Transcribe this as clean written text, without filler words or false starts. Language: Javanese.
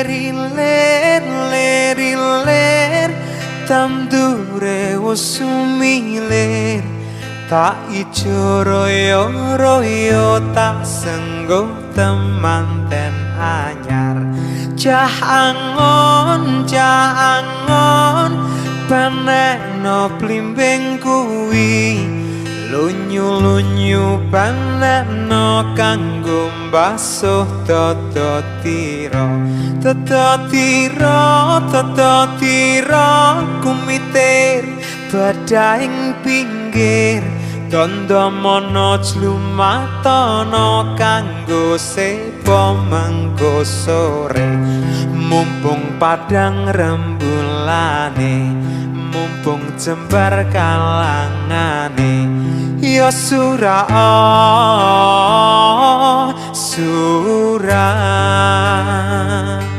Lir lir lir tandure wis sumilir, tak ijo royo royo tak senggo temanten anyar. Cah angon, cah angon, panekno blimbing kuwi, lunyu lunyu panekno kanggo mbasuh tata tira, tata tira, tata tira kumitir badhaing pinggir. Tondo mono jlumatono kanggo sepo mengko sore, mumpung padang rembulane, mumpung jembar kalangane. Ya surah, surah.